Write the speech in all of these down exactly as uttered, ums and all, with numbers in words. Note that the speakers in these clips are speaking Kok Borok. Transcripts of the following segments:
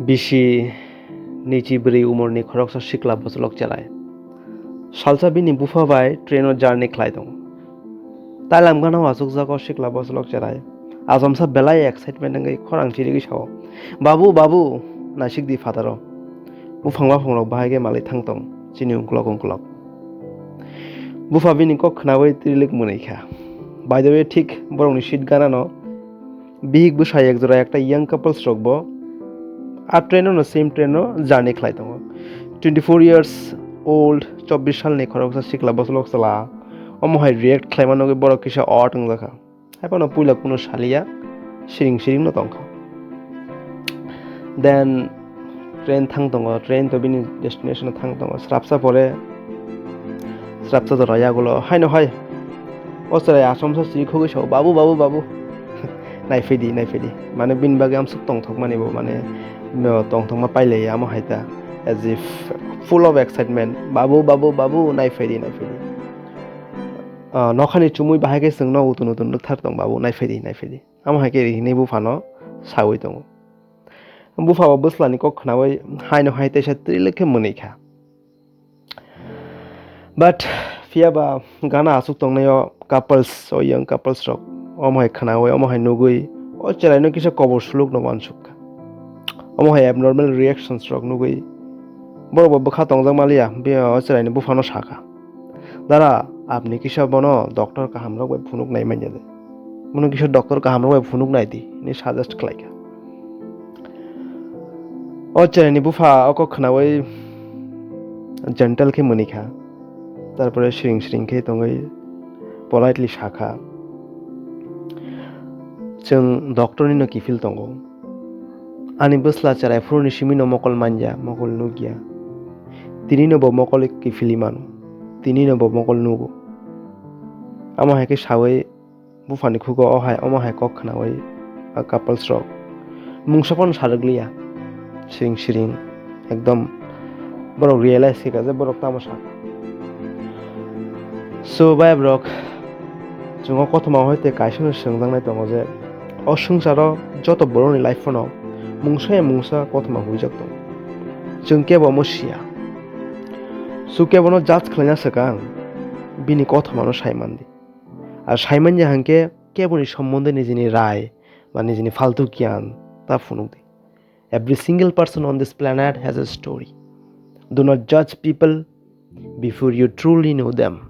Bisi nichi bwrwi umorni khoroksa sikla bwchlok cherai. Salsa bini bupha bai traino journey khlai tongo. Tailam gana achukjago sikla bwchlok cherai. Achomsa belai excitement wngwi khorang chirigwi sao, "Babu, babu, naisik di phataro. Buphang baphangrok bahai khe malai thang tong chini ungkulok ungkulok." Bupha bini kok khnaui twilik mwnwi kha. By the way, thik borokni seat ganano bihik bwsai ek jora ekta young couples rok bo a train no same train no journey khlai tongo. Twenty four years old, chobbish salni khoroksa sikla bwchlok chwla omo hai react khlaima nugwi borok kisa odd wngjakha. Haiphano puila kuno saliya, siring siring no tongkha. Then train thang tongo, train to bini destination thang tongo. Srapsa pore srapsa jora yagulo haino hai o chwrai achomsa chiri khogwi sao, "Babu, babu, babu, naiphaidi, naiphaidi." Mane bini bagwi amsuk tongthokmani bo, mane, no, tongthokma pailaiya amo hai ta, as if full of excitement, "Babu, babu, babu, naiphaidi, naiphaidi." Ah, nokhani chumui bahai khe chwngno utun utun rwkthar tong, "Babu, naiphaidi, naiphaidi." Amo hai khe hinwi buphano saui tongo. Bupha bo bwslani kok khnaui haino hai teisa trilwk khe mwnwi kha. But phiya ba gana achuk tongnai o couples, o young couples rok omo hai khnaui, omo hai nugui, o chwraino kisa kobor suluk no uansuk kha. Omo hai abnormal reactions rok nugui borok bo bwkha tongjak maliya, o chwraini buphano sakha, "Dada, apni kisa bono doctor kaham rok bai phunuk nai manya de. Bono kisa doctor kaham rok bai phunuk nai di," hinwi suggest khlai kha. O chwraini bupha o kok khnaui gentle khe mwnwi kha. Tarpore siring siring khe tongwi politely sakha, "Chwng doctor nino kiphil tongo. Ani bwsla cherai phuruni simino mokol manya, mokol nukya. Tinino bo mokol kiphilwi mano. Tinino bo mokol nugo." Amo hai khe saui buphani khugo o hai omo hai kok khnaui a couples rok mungsa phano sarwkliya, siring siring ekdom borok realize khe kha je borok tamo sakha. So bai borok, chwng o kothoma hoite kaisa no swngjaknai tongo je o swngcharo joto borokni life phano mungsa ya mungsa kothoma huijak tongo. Chwng kebo omo siya. So kebono judge khlaina swkang bini kothomano sai mandi. Ar sai manya hwnkhe keboni sombonde nijini rai ba nijini faltu giyan ta phunuk di. Every single person on this planet has a story. Do not judge people before you truly know them.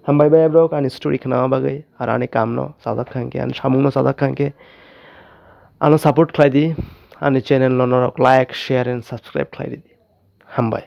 Hambai bai borok ani story khna bagwi, ar ani kamno sajak kha hwnkhe, ani samungno sajak kha hwnkhe, ano support khlai di, ani channel no norok like, share and subscribe khlai di. Hambai.